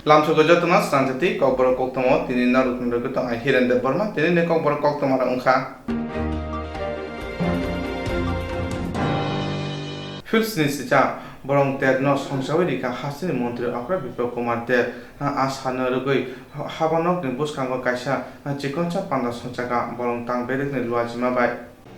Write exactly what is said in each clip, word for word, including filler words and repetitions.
Lamsogo jotono srangjati kokborok koktwmao tini narwkni logi tong ai Hiren Debbarma. Tini ni kokborok koktwma rok wngkha. Phil sini sija bolong terno songchawi rikha hasteni montri okra Biplab Kumar Deb. A salno rwgwi habanokni bwskango kaisa chikonsa panda songchakha bolong tang bedekni luajima bai.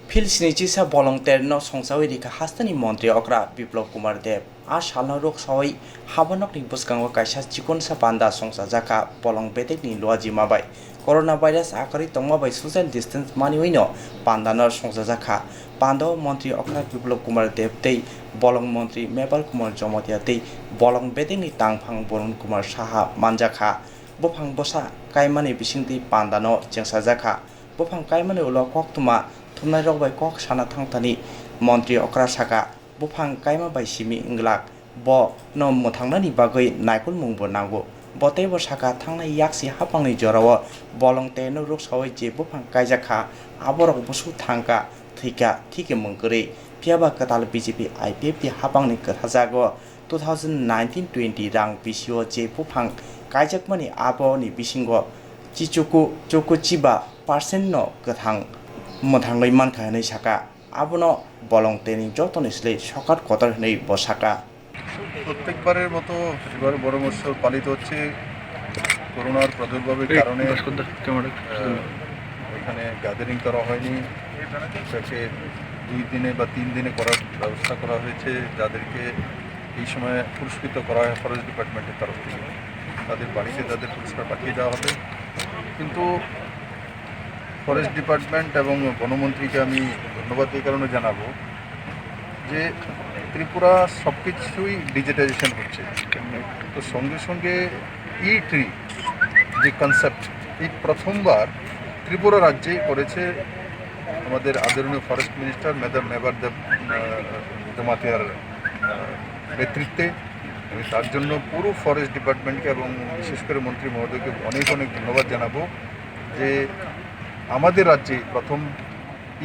Phil sini chisa bolong terno songchawi rikha hasteni montri okra Biplab Kumar Deb. A salno rwksawi habanokni bwskango kaisa chikonsa panda songchajakha bolong bedekni luajima bai. Coronavirus akwrwi tongma bai social distance maniwino pandano songchajakha. Pandao montri okra Biplab Kumar Deb tei bolong montri Mebal Kumar Jomatia tei bolong bedekni tangphang Borun Kumar Saha manjakha. Buphang bwsa kaimani bisingtwi pandano chengsajakha. Buphang kaimani ulo koktwma thumnairok bai kok sana thangthani montri okra saka, buphang kaima bai simi wnglak, bo no mwthangnani bagwi naikolmungbo nango. Bo teibo saka, thangnai yaksi haphangni jorao bolong terno rwksawi je buphang kaijakha, aborok busu thangkha, thwikha, thikhe mung kwrwi. Phiyaba kwtal B J P I P F T haphangni kwthajago two thousand nineteen twenty rang bisio je buphang kaijakmani aboni bisingo chichuku chuku chiba percent no kwthang mwthangwi mankha hwnwi saka. Abono bolong teni jotoni sle sokat kotor hwnwi bo saka. প্রত্যেকবারের মতো এবারও বড় মহোৎসব পালিত হচ্ছে। করোনার প্রাদুর্ভাবের কারণে, আহ, এখানে গ্যাদারিং করা হয়নি। এটাকে দুই দিনে বা তিন দিনে করার ব্যবস্থা করা হয়েছে। যাদেরকে এই সময় পুরস্কৃত করা হয় ফরেস্ট ডিপার্টমেন্টের তরফ থেকে, তাদের বাড়িতে তাদের পুরস্কার পাঠিয়ে দেওয়া হবে। কিন্তু ফরেস্ট ডিপার্টমেন্ট এবং বনমন্ত্রীকে আমি ধন্যবাদ এই কারণে জানাবো যে ত্রিপুরা সব কিছুই ডিজিটাইজেশন হচ্ছে, তো সঙ্গে সঙ্গে ই ট্রি যে কনসেপ্ট, এই প্রথমবার ত্রিপুরা রাজ্যে করেছে আমাদের আদরণীয় ফরেস্ট মিনিস্টার ম্যাডাম মেবার দেব, আহ, জমাতিয়ার, আহ, নেতৃত্বে। আমি তার জন্য পুরো ফরেস্ট ডিপার্টমেন্টকে এবং বিশেষ করে মন্ত্রী মহোদয়কে অনেক অনেক ধন্যবাদ জানাবো যে আমাদের রাজ্যে প্রথম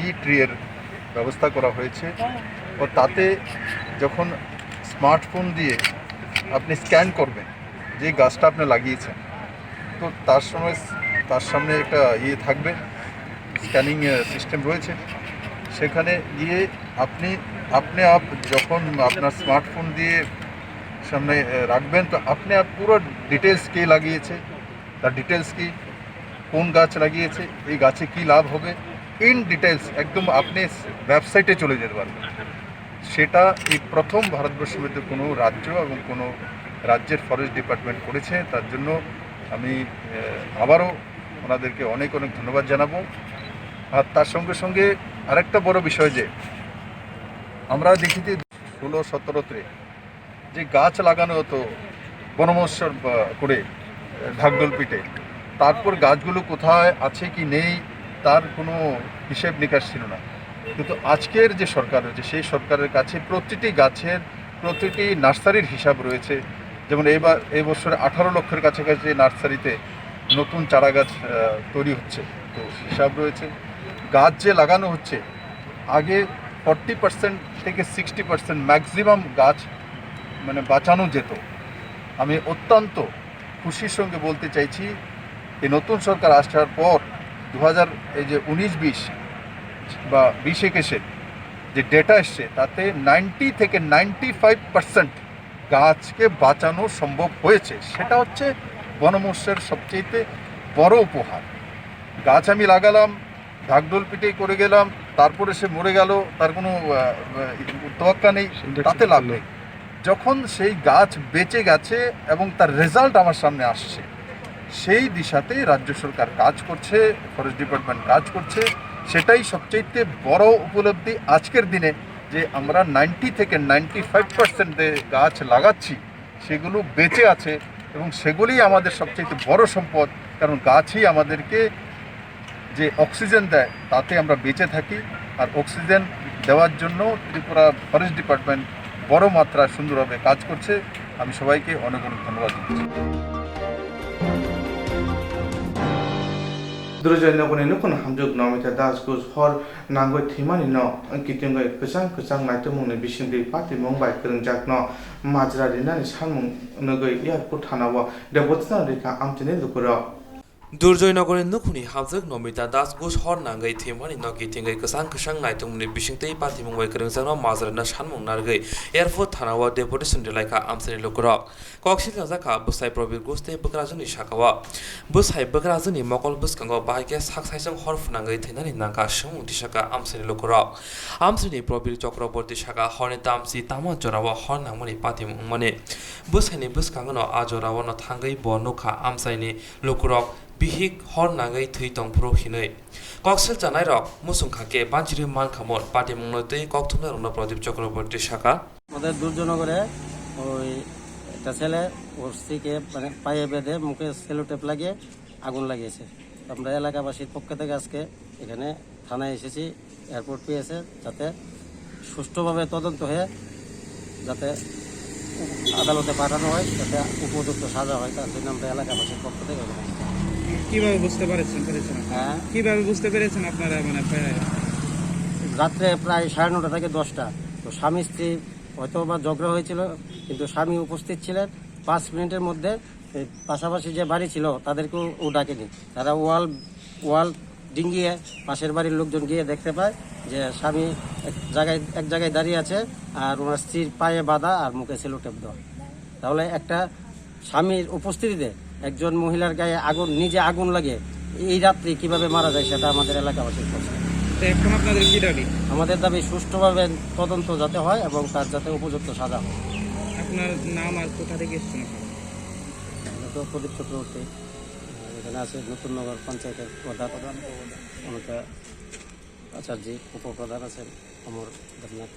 ই ট্রি এর ব্যবস্থা করা হয়েছে। ও তাতে যখন স্মার্টফোন দিয়ে আপনি স্ক্যান করবেন যে গাছটা আপনি লাগিয়েছেন, তো তার সময় তার সামনে একটা ইয়ে থাকবে, স্ক্যানিং, আহ, সিস্টেম রয়েছে। সেখানে গিয়ে আপনি, আপনি আপ যখন আপনার স্মার্টফোন দিয়ে সামনে, আহ, রাখবেন, তো আপনি আপ পুরো ডিটেলস কে লাগিয়েছে, তার ডিটেলস কি, কোন গাছ লাগিয়েছে, এই গাছে কি লাভ হবে, ইন ডিটেলস একদম আপনি ওয়েবসাইটে চলে যেতে পারবেন। সেটা এই প্রথম ভারতবর্ষের মধ্যে কোনো রাজ্য এবং কোনো রাজ্যের ফরেস্ট ডিপার্টমেন্ট করেছে। তার জন্য আমি, আহ, আবারও ওনাদেরকে অনেক অনেক ধন্যবাদ জানাবো। আর তার সঙ্গে সঙ্গে আরেকটা বড় বিষয় যে আমরা দেখি যে ষোলো সতেরোতে যে গাছ লাগানো হতো বনমহোৎসব, আহ, করে, আহ, ঢাকঢোল পিটে, তারপর গাছগুলো কোথায় আছে কি নেই তার কোনো হিসেব নিকাশ ছিল না। কিন্তু আজকের যে সরকার রয়েছে, সেই সরকারের কাছে প্রতিটি গাছের, প্রতিটি নার্সারির হিসাব রয়েছে। যেমন এইবার, এই বছরে আঠারো লক্ষের কাছাকাছি নার্সারিতে নতুন চারা গাছ, আহ, তৈরি হচ্ছে, তো হিসাব রয়েছে। গাছ যে লাগানো হচ্ছে, আগে ফর্টি পার্সেন্ট থেকে সিক্সটি পার্সেন্ট ম্যাক্সিমাম গাছ মানে বাঁচানো যেত। আমি অত্যন্ত খুশির সঙ্গে বলতে চাইছি, এই নতুন সরকার আসার পর দু হাজার, এই যে উনিশ বিশ বা বিশ একুশের যে ডেটা এসছে, তাতে নাইনটি থেকে নাইনটি ফাইভ পার্সেন্ট গাছকে বাঁচানো সম্ভব হয়েছে। সেটা হচ্ছে বনমহোৎসবের সবচেয়ে বড় উপহার। গাছ আমি লাগালাম, ঢাকঢোল পিটে করে গেলাম, তারপরে সে মরে গেল, তার কোনো, আহ, আহ, তোয়াক্কা নেই, তাতে লাভ নেই। যখন সেই গাছ বেঁচে গেছে এবং তার রেজাল্ট আমার সামনে আসছে, সেই দিশাতেই রাজ্য সরকার কাজ করছে, ফরেস্ট ডিপার্টমেন্ট কাজ করছে। সেটাই সবচেয়ে বড় উপলব্ধি আজকের দিনে, যে আমরা নাইনটি থেকে নাইনটি ফাইভ পার্সেন্ট গাছ লাগাচ্ছি, সেগুলো বেঁচে আছে এবং সেগুলোই আমাদের সবচেয়ে বড় সম্পদ। কারণ গাছই আমাদেরকে যে অক্সিজেন দেয়, তাতে আমরা বেঁচে থাকি। আর অক্সিজেন দেওয়ার জন্য ত্রিপুরা ফরেস্ট ডিপার্টমেন্ট বড় মাত্রায় সুন্দরভাবে কাজ করছে। আমি সবাইকে অনেক অনেক ধন্যবাদ দিচ্ছি। Durjoy nogorni nukhung hamjwk Nomita Das Ghosh hor nangwi thwimani no kitingwi kwchang kwchang naitukmungni bisingtwi patimung bai kwrwngjakno majra rinani sanmung nugwi airport thana-o debotino rikha amchaini lukurok. Durjoy nogorni nukhungni hamjwk Nomita Das Ghosh hor nangwi thwimani no kitingwi kwchang kwchang naitukmungni bisingtwi patimung bai kwrwngjakno majra rina sanmung narwgwi airport thana-o deputation rilaikha amchaini lukurok. Kok silajak kha bwsai Probir Ghosh tei bwkrajwkni saka-o. Bwsai bwkrajwkni mokol bwskango bahai khe sak saisung hor phwnangwi thwinani nangkha, swngmung tisakha amchaini lukurok. Amchaini Probir Chakraborty saka horni tamsi tamo jorao hor nangmani patimung wngmani. Bwsaini bwskango no a jorao no thangwi bo nukha amchaini lukurok bihik hor nangwi thwi tongphuru hinwi. Kok siljanairok muchung kha khe banchirwi mankha mun patimungno tei kokthumnairokno Pradip Chakraborty saka. আমাদের দুর্জনগরে ওই একটা ছেলে ওর স্ত্রীকে মানে পায়ে বেঁধে মুখে সেলো টেপ লাগিয়ে আগুন লাগিয়েছে। তো আমরা এলাকাবাসীর পক্ষ থেকে আজকে এখানে থানায় এসেছি, এয়ারপোর্ট পিএসএ, যাতে সুষ্ঠুভাবে তদন্ত হয়ে যাতে আদালতে পাঠানো হয়, যাতে উপযুক্ত সাজা হয়, তার জন্য আমরা এলাকাবাসীর পক্ষ থেকে এখানে এসেছি। কিভাবে বুঝতে পারছেন, পেরেছেন আপনারা? হ্যাঁ। কিভাবে বুঝতে পেরেছেন আপনারা, মানে, প্রায় রাত্রে প্রায় সাড়ে নটা থেকে দশটা। তো স্বামী স্ত্রী হয়তো বা ঝগড়া হয়েছিল, কিন্তু স্বামী উপস্থিত ছিলেন। পাঁচ মিনিটের মধ্যে এই পাশাপাশি যে বাড়ি ছিল, তাদেরকেও ও ডাকেনি। তারা ওয়াল, ওয়াল ডিঙ্গিয়ে পাশের বাড়ির লোকজন গিয়ে দেখতে পায় যে স্বামী এক জায়গায়, এক জায়গায় দাঁড়িয়ে আছে, আর ওনার স্ত্রীর পায়ে বাঁধা আর মুখে সেলো টেপ দেওয়া। তাহলে একটা স্বামীর উপস্থিতিতে একজন মহিলার গায়ে আগুন, নিজে আগুন লাগে এই রাত্রে কিভাবে মারা যায়, সেটা আমাদের এলাকাবাসীর প্রশ্ন। তো এখন আপনাদের কি দাবি? আমাদের দাবি সুষ্ঠুভাবে তদন্ত যাতে হয় এবং তার যাতে উপযুক্ত সাজা হয়। আপনার নাম আর কোথা থেকে এসেছেন আপনারা? আমরা তো প্রদীপ চক্রবর্তী, এখানে আছে নতুন নগর পঞ্চায়েতের প্রধান, প্রধান উপপ্রধান। অমিতা আচার্য, উপপ্রধান আছেন অমর Debnath.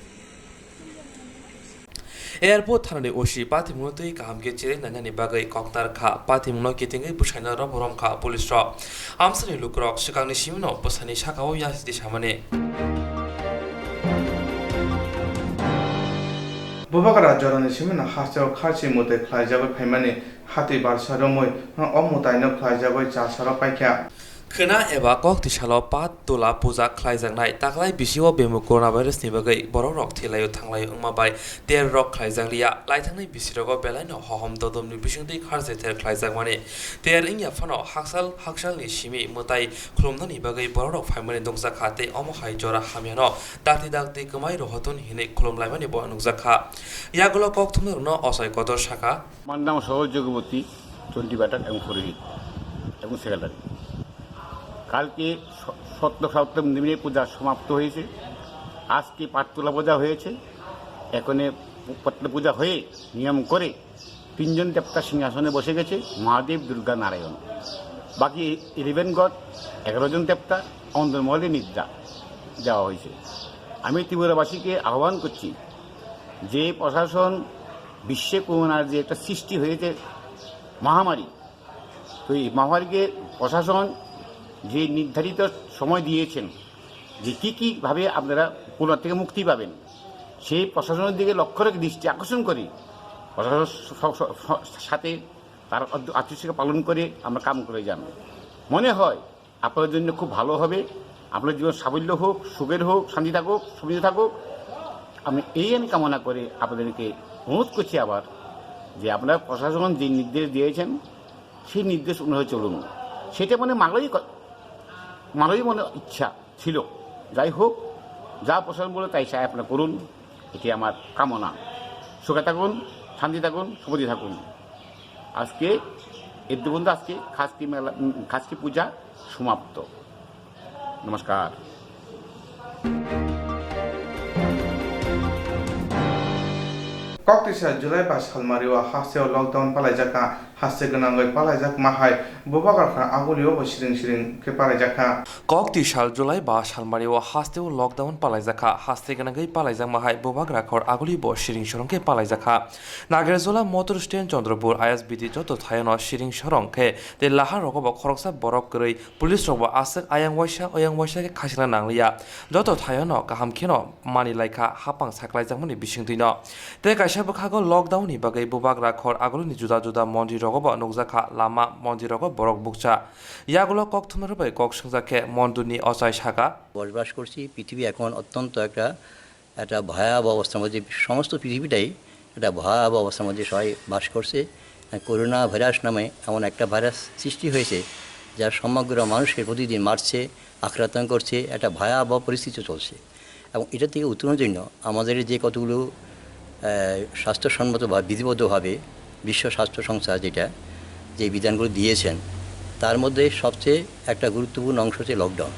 Airport thanani O C patimungno twi kaham khe cherwi nainani bagwi koktar kha. Patimungno kitingwi bwsaino robo rom kha police rok. Amsani lukurok swkangni simino bwsaini sakao yasdi samani. Bubagra jorani simino hasteo kharchi mwtai khlaijagwi phaimani hati barsa romwi o mwtaino khlaijagwi chasaro paikha. Khwna eba kok tisalo pat tula puja khlaijaknai taklai bisio bemu coronavirus ni bagwi borok rok thilaio thanglaio wngma bai ter rok khlaijak liya. Laithangni bisirogo belaino hohom dodom ni bisingtwi kharje ter khlaijakmani. Ter wngya phano haksal haksalni simi mwtai khulumnani bagwi borok rok phaimani nukjakha tei omo hai jora hamyano dakti dakti kwmai rohotun hinwi khulumlaimani bo nukjakha. Yagulo kok thumnai rokno ochai kotor sakha. আমার নাম সহজ চক্রবর্তী, চণ্ডীপাঠক এবং পুরোহিত এবং সেক্রেটারি। কালকে স-, সত্য সাহিত্য মন্দিরে পূজা সমাপ্ত হয়েছে। আজকে পাটতলা পূজা হয়েছে। এখানে পাটতলা পূজা হয়ে নিয়ম করে তিনজন দেবতা সিংহাসনে বসে গেছে, মহাদেব, দুর্গা, নারায়ণ। বাকি ইলেভেন গড, এগারো জন দেবতা অন্দরমহলে নিদ্রা দেওয়া হয়েছে। আমি ত্রিপুরাবাসীকে আহ্বান করছি যে প্রশাসন বিশ্বে করোনার যে একটা সৃষ্টি হয়েছে মহামারী, তো এই মহামারীকে প্রশাসন যে নির্ধারিত সময় দিয়েছেন যে কী কীভাবে আপনারা করোনা থেকে মুক্তি পাবেন, সেই প্রশাসনের দিকে লক্ষ্য রেখে দৃষ্টি আকর্ষণ করে প্রশাসন স-, স-, স-, সাথে তার অধ্য-, আদর্শকে পালন করে আমরা কাম করে যান। মনে হয় আপনাদের জন্য খুব ভালো হবে, আপনার জীবন সাফল্য হোক, সুখের হোক, শান্তি থাকুক, সমৃদ্ধি থাকুক। আমি এই আমি কামনা করে আপনাদেরকে অনুরোধ করছি আবার যে আপনারা প্রশাসন যে নির্দেশ দিয়েছেন, সেই নির্দেশ অনুযায়ী চলুন। সেটা মানে মাগই ক-, মাগই মনে ইচ্ছা ছিল। যাই হোক, যা প্রশাসন বলে তাই চাই আপনারা করুন, এটি আমার কামনা। সুখে থাকুন, শান্তি থাকুন, সমৃদ্ধি থাকুন। আজকে এর পর্যন্ত আজকে খাসকি মেলা, উম, খাসকি পূজা সমাপ্ত। নমস্কার। Kok tisa July ba salmari o hasteo lockdown palaijak kha, haste gwnangwi palaijak ma hai bubagra kha agulio bo siring siring khe palaijak kha. Kok tisa July ba salmari o hasteo lockdown palaijak kha, haste gwnangwi palaijak ma hai bubagra khor agulio bo siring siring khe palaijak kha. Nagarjola motor stand Chandrapur I S B T joto thayono siring sorong khe tei lahar rogo bo khoroksa borok kwrwi. Police rok bo aswk ayang waisa oyang waisa khe khachikna nangliya. Joto thayono kaham kheno mani laikha hapang saklaijakmani bisingtwino. Tei kaisa bwkhago lockdown ni bagwi bubagra khor agulini juda juda mondir rogo bo nukjakha, lama mondir rogo borok bukcha. Yagulo kokthumnarok bai kok swngjak khe Monduni ochai saka. বসবাস করছি। পৃথিবী এখন অত্যন্ত একটা, একটা ভয়াবহ অবস্থার মধ্যে, সমস্ত পৃথিবীটাই একটা ভয়াবহ অবস্থার মধ্যে সবাই বাস করছে। আর করোনা ভাইরাস নামে এমন একটা ভাইরাস সৃষ্টি হয়েছে, যা সমগ্র মানুষকে প্রতিদিন মারছে, আক্রান্ত করছে, একটা ভয়াবহ পরিস্থিতি চলছে। এবং এটা থেকে উত্তরণের জন্য আমাদের যে কতগুলো, আহ, স্বাস্থ্যসম্মত বা বিধিবদ্ধভাবে বিশ্ব স্বাস্থ্য সংস্থা যেটা, যে বিধানগুলো দিয়েছেন, তার মধ্যে সবচেয়ে একটা গুরুত্বপূর্ণ অংশ হচ্ছে লকডাউন।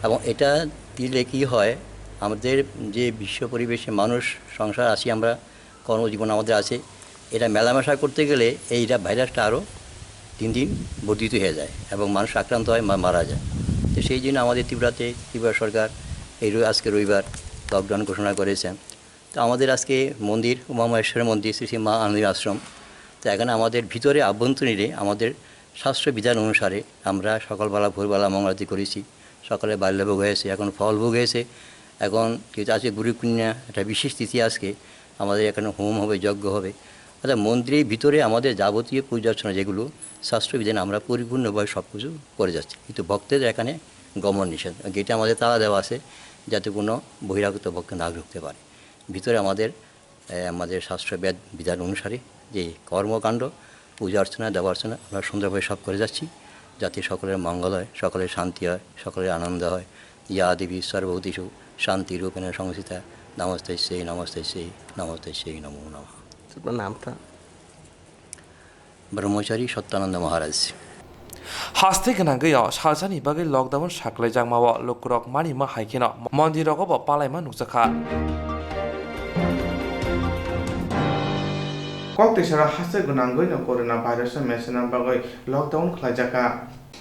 এবং এটা দিলে কি হয়, আমাদের যে বিশ্ব পরিবেশে মানুষ সংসার আছি আমরা, কর্মজীবন আমাদের আছে, এটা মেলামেশা করতে গেলে এইটা ভাইরাসটা আরও দিন দিন বর্ধিত হয়ে যায় এবং মানুষ আক্রান্ত হয়, মা-, মারা যায়। তো সেই জন্য আমাদের ত্রিপুরাতে, ত্রিপুরা সরকার এই রবি-, আজকে রবিবার লকডাউন ঘোষণা করেছেন। তো আমাদের আজকে মন্দির, উমা মহেশ্বর মন্দির, শ্রী শ্রী মা আনন্দী আশ্রম। তো এখানে আমাদের ভিতরে, আভ্যন্তরীণে আমাদের শাস্ত্র বিধান অনুসারে আমরা সকালবেলা, ভোরবেলা মঙ্গলারতি করেছি। সকালে বাল্যভোগ হয়েছে, এখন ফল ভোগ হয়েছে, এখন যেহেতু আছে গুরু পূর্ণিমা, একটা বিশেষ তিথি আজকে, আমাদের এখানে হোম হবে, যজ্ঞ হবে। অর্থাৎ মন্দিরের ভিতরে আমাদের যাবতীয় পূজা অর্চনা যেগুলো শাস্ত্র বিধান আমরা পরিপূর্ণভাবে সব কিছু করে যাচ্ছি, কিন্তু ভক্তদের এখানে গমন নিষেধ, গেটে আমাদের তালা দেওয়া আছে, যাতে কোনো বহিরাগত ভক্ত না ঢুকতে পারে। ভিতরে আমাদের, এ, আমাদের শাস্ত্র বেদ বিধান অনুসারে যে কর্মকাণ্ড, পূজা অর্চনা, দেবার্চনা আমরা সুন্দরভাবে সব করে যাচ্ছি, যাতে সকলের মঙ্গল হয়, সকলের শান্তি হয়, সকলের আনন্দ হয়। ইয়া দেবী সর্বভূতেষু শান্তি রূপেণ সংস্থিতা, নমস্তে সেই, নমস্তে সেই, নমস্তে সেই নমো নমঃ। আপনার নামটা? ব্রহ্মচারী সত্যানন্দ মহারাজ। Haste gwnangwi o salsani bagwi lockdown saklaijakmao lukurok manima hai kheno mondirrogo bo palaima nukjakha. Koktisalo haste gwnangwi no corona virus no mechna bagwi lockdown khlaijakha.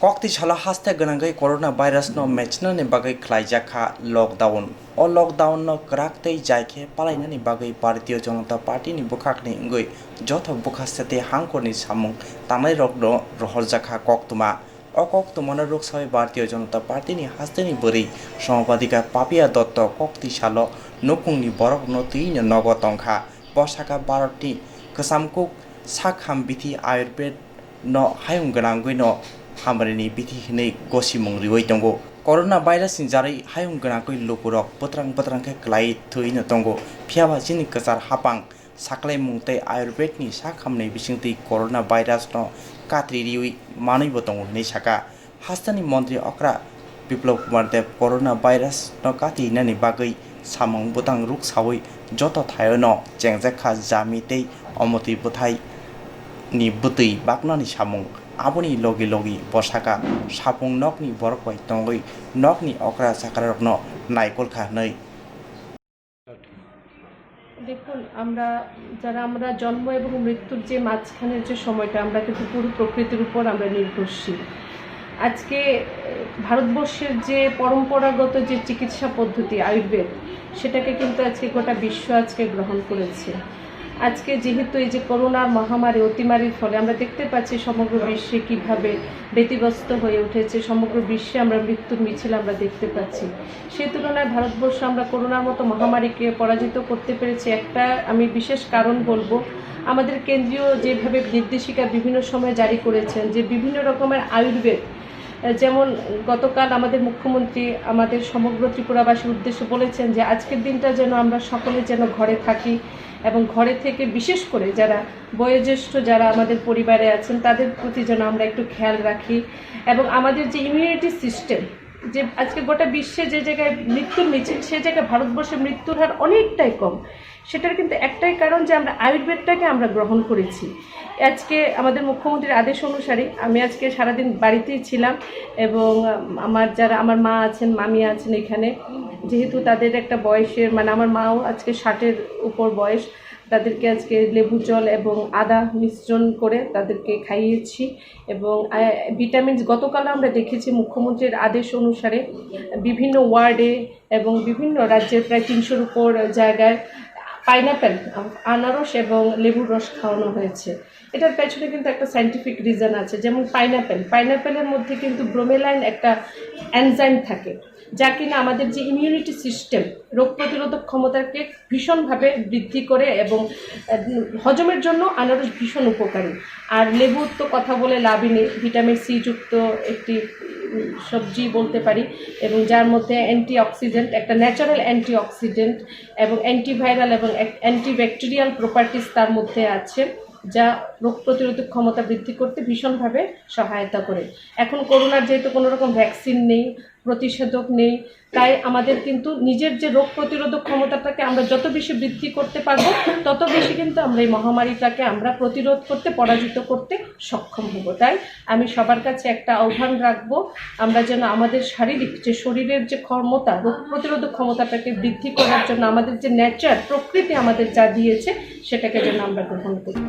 Koktisalo haste gwnangwi corona virus no mechnani bagwi khlaijakha lockdown. O lockdown no kwrak tei jai khe palainani bagwi Bharatiya Janata Party ni bwkhakni wngwi joto bwkhaste tei hangkorni samung tangnairokno rohorjakha koktwma. O koktwmano rwksawi Bharatiya Janata Party ni hasteni bwrwi Somapadika Papiya Dotto koktisalo nukungni borokno twino nogo tongkha. Bo sakha Bharatni kwchamkuk sakham bithi Ayurved no hayung gwnangwi no hamrini bithi hinwi gosimung riwi tongo. Corona virus ni jarwi hayung gwnangwi lukurok bwtrang bwtrang khe kwlai thwino tongo. Phiyaba chini kwchar hapang saklaimung tei Ayurved ni sak hamni bisingtwi corona virus no katri riwi manwi bo tongo hinwi saka. Hasteni montri okra Biplab Kumar Deb corona virus no katinani bagwi samung bwtang rwksawi joto thaio no chengjak kha jami tei omotwi bwthai ni bwtwi baknani samung. Aboni logi logi bo saka, sapung nokni borok bai tongwi nokni okra chakrarokno naikol kha hwnwi. দেখুন, আমরা যারা, আমরা জন্ম এবং মৃত্যুর যে মাঝখানের যে সময়টা, আমরা কিন্তু পুরো প্রকৃতির উপর আমরা নির্ভরশীল। আজকে, আহ, ভারতবর্ষের যে পরম্পরাগত যে চিকিৎসা পদ্ধতি আয়ুর্বেদ, সেটাকে কিন্তু আজকে গোটা বিশ্ব আজকে গ্রহণ করেছে। আজকে যেহেতু এই যে করোনার মহামারী, অতিমারীর ফলে আমরা দেখতে পাচ্ছি সমগ্র বিশ্বে কিভাবে ব্যতিব্যস্ত হয়ে উঠেছে, সমগ্র বিশ্বে আমরা মৃত্যুর মিছিল আমরা দেখতে পাচ্ছি। সেই তুলনায় ভারতবর্ষ আমরা করোনার মতো মহামারীকে পরাজিত করতে পেরেছি একটা আমি বিশেষ কারণ বলবো, আমাদের কেন্দ্রীয় যেভাবে নির্দেশিকা বিভিন্ন সময় জারি করেছেন যে বিভিন্ন রকমের আয়ুর্বেদ, আহ, যেমন গতকাল আমাদের মুখ্যমন্ত্রী আমাদের সমগ্র ত্রিপুরাবাসীর উদ্দেশ্যে বলেছেন যে আজকের দিনটা যেন আমরা সকলে যেন ঘরে থাকি এবং ঘরে থেকে বিশেষ করে যারা বয়োজ্যেষ্ঠ যারা আমাদের পরিবারে আছেন তাদের প্রতি যেন আমরা একটু খেয়াল রাখি এবং আমাদের যে ইমিউনিটি সিস্টেম, যে আজকে গোটা বিশ্বে যে জায়গায় মৃত্যুর মিছিল, সে জায়গায় ভারতবর্ষে মৃত্যুর হার অনেকটাই কম। সেটার কিন্তু একটাই কারণ যে আমরা আয়ুর্বেদটাকে আমরা গ্রহণ করেছি। আজকে আমাদের মুখ্যমন্ত্রীর আদেশ অনুসারে আমি আজকে সারাদিন বাড়িতেই ছিলাম এবং, আম, আমার যারা, আমার মা আছেন, মামি আছেন এখানে, যেহেতু তাদের একটা বয়সের, মানে, আমার মাও আজকে ষাটের উপর বয়স, তাদেরকে আজকে লেবু জল এবং আদা মিশ্রণ করে তাদেরকে খাইয়েছি। এবং, আহ, ভিটামিনস গতকাল আমরা দেখেছি মুখ্যমন্ত্রীর আদেশ অনুসারে বিভিন্ন ওয়ার্ডে এবং বিভিন্ন রাজ্যের প্রায় তিনশোর উপর জায়গায় পাইনাপেল, আনারস এবং লেবুর রস খাওয়ানো হয়েছে। এটার পেছনে কিন্তু একটা সায়েন্টিফিক রিজন আছে। যেমন পাইনাপেল, পাইনাপেলের মধ্যে কিন্তু ব্রোমেলাইন একটা এনজাইম থাকে। যা কিনা আমাদের যে ইমিউনিটি সিস্টেম, রোগ প্রতিরোধক ক্ষমতাকে ভীষণভাবে বৃদ্ধি করে এবং আহ, হজমের জন্য আনারস ভীষণ উপকারী। আর লেবুর তো কথা বলে লাভই নেই, ভিটামিন সি যুক্ত একটি উম, সবজি বলতে পারি, এবং যার মধ্যে অ্যান্টিঅক্সিডেন্ট, একটা ন্যাচারাল অ্যান্টিঅক্সিডেন্ট এবং অ্যান্টিভাইরাল এবং অ্যান্টিব্যাকটেরিয়াল প্রপার্টিজ তার মধ্যে আছে, যা রোগ প্রতিরোধক ক্ষমতা বৃদ্ধি করতে ভীষণভাবে সহায়তা করে। এখন করোনার যেহেতু কোনো রকম ভ্যাকসিন নেই, প্রতিষেধক নেই, তাই আমাদের কিন্তু নিজের যে রোগ প্রতিরোধক ক্ষমতাটাকে আমরা যত বেশি বৃদ্ধি করতে পারবো, তত বেশি কিন্তু আমরা এই মহামারীটাকে আমরা প্রতিরোধ করতে, পরাজিত করতে সক্ষম হব। তাই আমি সবার কাছে একটা আহ্বান রাখবো, আমরা যেন আমাদের শারীরিক যে শরীরের যে ক্ষমতা, রোগ প্রতিরোধক ক্ষমতাটাকে বৃদ্ধি করার জন্য আমাদের যে ন্যাচার, প্রকৃতি আমাদের যা দিয়েছে, সেটাকে যেন আমরা গ্রহণ করি।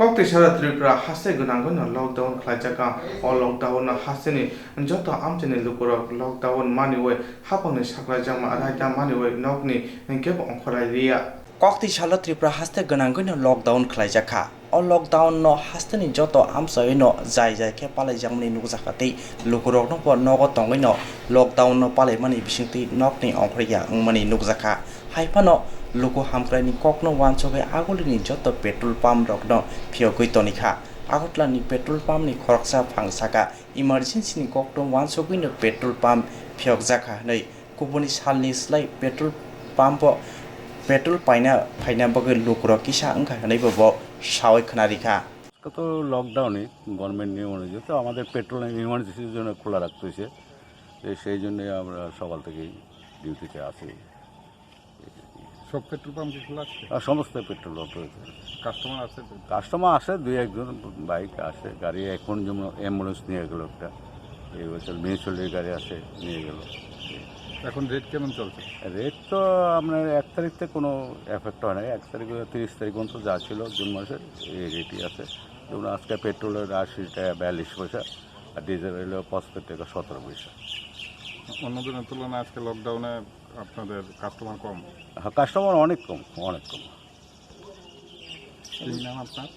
Kokti sara Tripura haste gwnangwi no lockdown khlaijak kha. O lockdown no hasteni joto amchaini lukurok lockdown maniwi hapangni saklaijakma raida maniwi nokni hinkhe bo ongkhorlai liya. Kokti salo Tripura haste gwnangwi no lockdown khlaijak kha. O lockdown no hasteni joto amchawi no jai jai khe palaijakmani nukjakha tei lukurokno bo nogo tongwi no lockdown no palaimani bisingtwi nokni ongkhorya wngmani nukjakha. Hai phano luku hamkraini kokno uansugwi agulini joto petrol pump rokno phiyogwi tonikha. Agartala ni petrol pump ni khoroksa phang saka emergency ni kokno uansugwi no petrol pump phiyokjakha hwnwi kubuni salni slai petrol pump o petrol paina phaina bagwi lukurok kisa wngkha hwnwi bo bo sawi khwnarikha. আজকে তো লকডাউনই, গভর্নমেন্ট নিয়ম অনুযায়ী তো আমাদের পেট্রোল ইমার্জেন্সির জন্য খোলা রাখতে হয়েছে। তো সেই জন্যই আমরা সকাল থেকেই ডিউটিতে আছি। সব পেট্রোল পাম্প কি খোলা আছে? আর সমস্ত পেট্রোল পাম্প রয়েছে। কাস্টমার আছে তো? কাস্টমার আসে, দুই একজন বাইক আসে, গাড়ি এখন যেমন অ্যাম্বুলেন্স নিয়ে গেল একটা, এই বছর মিউনিসিপ্যালিটির গাড়ি আসে, নিয়ে গেল। এখন রেট কেমন চলছে? রেট তো আপনার এক তারিখ থেকে কোনো এফেক্ট হয় না, এক তারিখ তিরিশ তারিখ পর্যন্ত যা ছিল জুন মাসের, এই রেটই আছে। যেমন আজকে পেট্রোলের আশি টাকা বিয়াল্লিশ পয়সা, আর ডিজেল হইলো পঁচাত্তর টাকা সতেরো পয়সা। অন্য দিনের তুলনায় আজকে লকডাউনে আপনাদের কাস্টমার কম? হ্যাঁ, কাস্টমার অনেক কম, অনেক কম। কি নাম আপনার?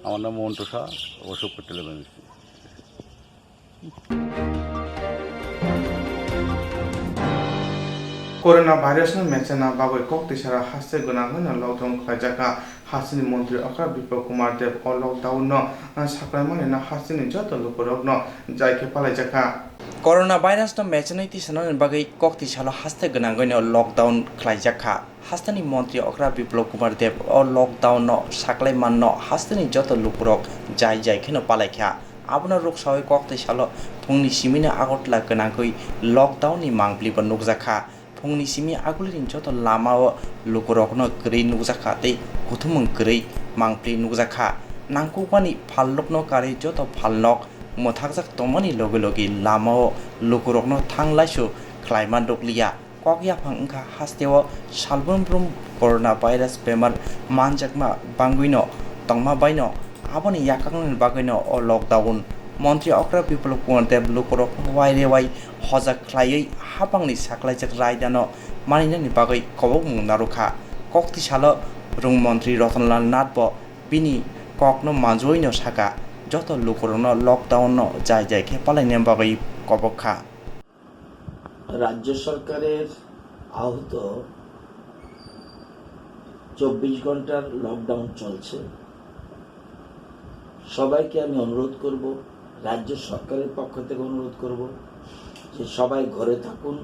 আমার নাম Montu Shah, Ashok petrol agency. Corona virus no mechana bagwi kok tisara haste gwnangwi no lockdown khlaijakha. Hasteni montri okra Biplab Kumar Deb o lockdown no saklaimani no hasteni joto lukurok no jai khe palaijakha. Corona virus no mechanwi tisanani bagwi kok tisalo haste gwnangwi no lockdown khlaijakha. Hasteni montri okra Biplab Kumar Deb o lockdown no saklai manno hasteni joto lukurok jai jai kheno palaikha. Abono ruksawi kok tei salo phungni simino Agartala gwnangwi lockdown ni mangpli bo nukjakha. Phungni simi agulini joto lamao lukurokno kwrwi nukjakha tei kuthumung kwrwi mangpli nukjakha. Nangkukmani phallokno karwi joto phalnok mwthakjak tongmani logi logi lamao lukurokno thanglaisu khlaima nukliya. Kok yaphang wngkha hasteo salbrum brum corona virus bemar manjakma bangwino tongma baino aboni yakangnani bagwino o lockdown. Montri okra Biplab Kumar Deb lukurok wairewai hojak khlaiwi hapangni saklaijak raidano maninani bagwi kobokmung narwkha. Kok tisalo rwng montri Ratanlal Nath bo bini kokno manjowino saka, joto lukurokno lockdown no jai jai khe palaina bagwi kobok kha. রাজ্য সরকারের আহত চব্বিশ ঘন্টার লকডাউন চলছে। সবাইকে আমি অনুরোধ করব, রাজ্য সরকারের পক্ষ থেকে অনুরোধ করব যে সবাই ঘরে থাকুন।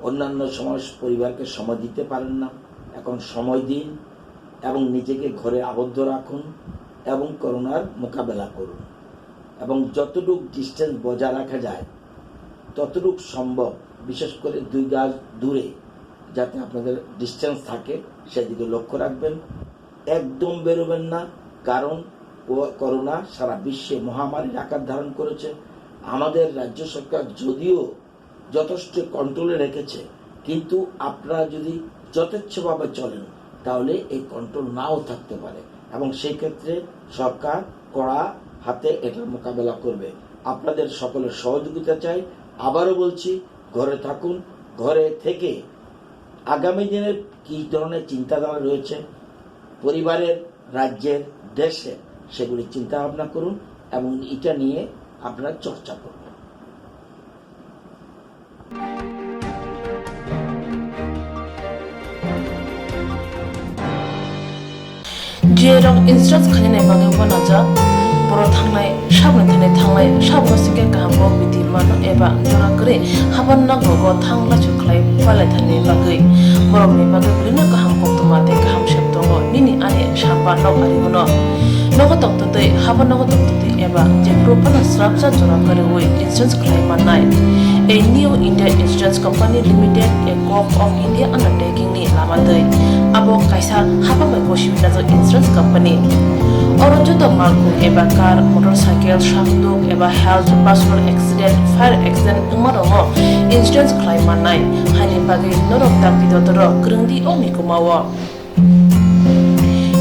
অন্যান্য সময় পরিবারকে সময় দিতে পারেন না, এখন সময় দিন এবং নিজেকে ঘরে আবদ্ধ রাখুন এবং করোনার মোকাবেলা করুন এবং যতটুকু ডিস্টেন্স বজায় রাখা যায় ততটুকু সম্ভব, বিশেষ করে দুই গজ দূরে যাতে আপনাদের ডিস্টেন্স থাকে সেদিকে লক্ষ্য রাখবেন। একদম বেরোবেন না, কারণ কো-, করোনা সারা বিশ্বে মহামারীর আকার ধারণ করেছে। আমাদের রাজ্য সরকার যদিও যথেষ্ট কন্ট্রোলে রেখেছে, কিন্তু আপনারা যদি যথেচ্ছভাবে চলেন তাহলে এই কন্ট্রোল নাও থাকতে পারে এবং সেই ক্ষেত্রে সরকার কড়া হাতে এটার মোকাবেলা করবে। আপনাদের সকলের সহযোগিতা চাই। আবারও বলছি, ঘরে থাকুন। ঘরে থেকে আগামী দিনের কী ধরনের চিন্তাধারা রয়েছে পরিবারের, রাজ্যের, দেশের, সেগুলি চিন্তা ভাবনা করুন এবং এটা নিয়ে আপনারা চর্চা করবেন। Jiyarok insurance khainani bagwi uanajak, borok thangnai, saboni thani thangnai, saboni singkhe kaham kok bithi mano eba jora kwrwi haban nokrogo thang lachu khlai palaithani bagwi. Borokni bagwi belino kaham koktwma tei kaham sep tongo, nini ani samba nok ari hwno. Nogo tongtwtwi, haban nogo tongtwtwi eba jephuru phano srapsa jora kwrwi insurance khlai mannai. A New India Insurance Company Limited, a Govt of India undertaking ni lama twi. Abo kaisa hapang bai gosi hwnjak insurance company. Oro joto malkhung eba car, motorcycle, sakduk eba health, personal accident, fire accident wngma rokno insurance khlai mannai. Haini bagwi norok dakti dotoro kwrwngdi o mikuma o.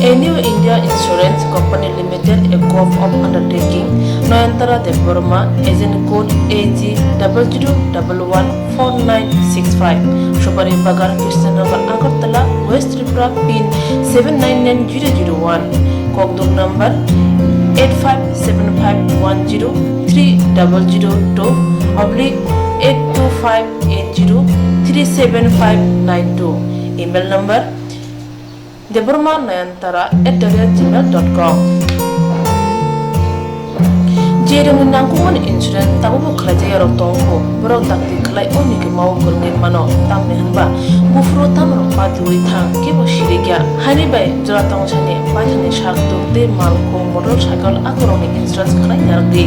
A New India Insurance Company Limited, a Govt of undertaking, Nayantara Debbarma, agent code A G double zero double one four nine six five, Supari Bagan, Krishnanagar, Agartala, West Tripura, pin seven nine nine zero zero one, kokduk number eight five seven five one zero three double zero two oblique eight two five eight zero three seven five nine two, email number debbarma nayantara at the rate gmail dot com. Jerokni nangkukmani insurance tabukbo khlaijak yarok tongkho, borok dakti khlai o mikuma o kwrwngwi mano, tamni hwnba buphuru tamrok patiui thang kebo sirikya. Haini bai jora tongsani paithakni sakduk tei malkhung, motorcycle akorokni insurance khlai narwkdi.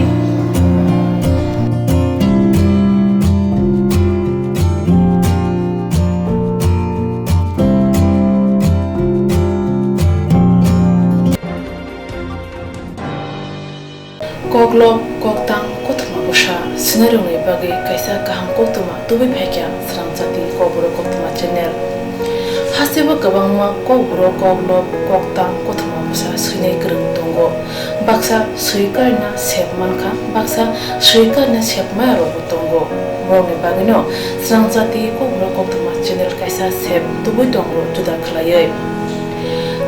Koklop, koktang, kothoma bwsa swinairokni bagwi kaisa kaham koktwma tubui phaikha Srangchati Kokborok Koktwma channel. Hasteo kwbangma kokborok, koklop, koktang, kothoma bwsa swinai kwrwng tongo. Baksa swi karina sep mankha, baksa swi karina sep maya rokbo tongo. Borokni bagwino Srangchati Kokborok Koktwma channel kaisa sep tubui tongo juda khlaiwi.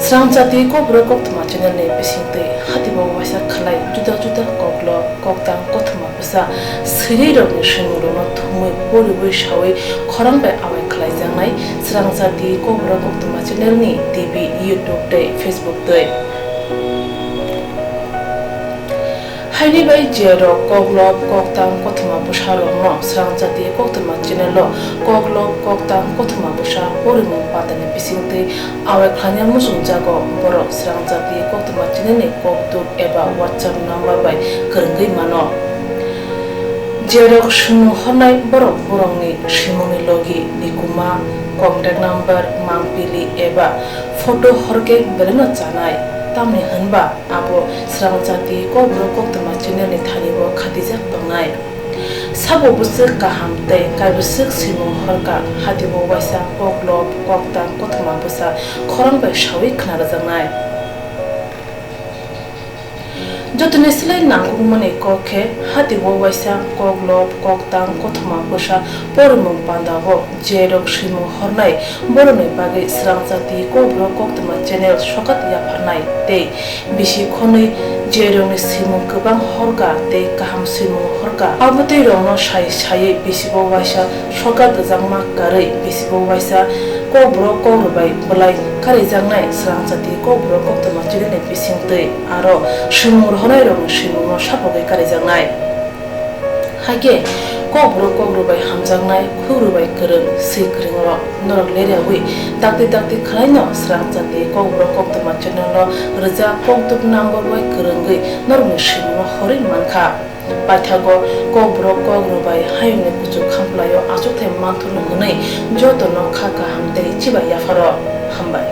Srangchati Kokborok Koktwma channel ni bisingtwi hatibo waisa khlai juda juda koklop, koktang, kothoma bwsa swinai rokni swimungrokno thumwi poriwi sawi khorang bai awai khlaijaknai Srangchati Kokborok Koktwma channel ni T V, YouTube tei Facebook twi. Haini bai jerok koklop, koktang, kothoma bwsarokno Srangchati Koktwma channel o koklop, koktang, kothoma bwsa porimung pandani bisingtwi awai khlaina muchungjago, borok Srangchati Koktwma channel ni kokduk eba WhatsApp number bai kwrwngwi mano. Jerok swimung hornai borok borokni swimungni logi, nikuma, contact number, mangpili eba photo horkhe belaino chanai, tamni hwnba abo Srangchati Kokborok Koktwma channel ni thani o khatijak tongnai. Sabo bwswk kaham tei kaibwswk swimung horkha, hatibo waisa koklop, koktang, kothoma bwsa khorang bai sawi khna rwjaknai. Jotoni slai nangkukmani kok khe, hatibo waisa koklop, koktang, kothoma bwsa porimung pandao jerok swimung hornai borokni bagwi Srangchati Kokborok Koktwma channel sokat yapharnai tei bisi khonwi jerokni swimung kwbang horkha tei kaham swimung horkha. Abotwi rokno sai saiwi bisibo waisa sokat rwjakma karwi bisibo waisa Kokborok kokrwbai bwlai karijaknai Srangchati Kokborok Koktwma channel ni bisingtwi aro swimung rohornairokni swimungno sapogwi karijaknai. Hakhe Kokborok kokrwbai hamjaknai, khukrwbai kwrwng, swi kwrwngrok norok leriawi dakti dakti khwlaino Srangchati Kokborok Koktwma channel o rwjak kokduk number bai kwrwngwi norokni swimungno horwi mankha. Paithago Kokborok kokrwbai hayungni kuchuk khamplaio achukthai manthurno hwnwi jotono kha kaham tei chibai yapharo. Hambai.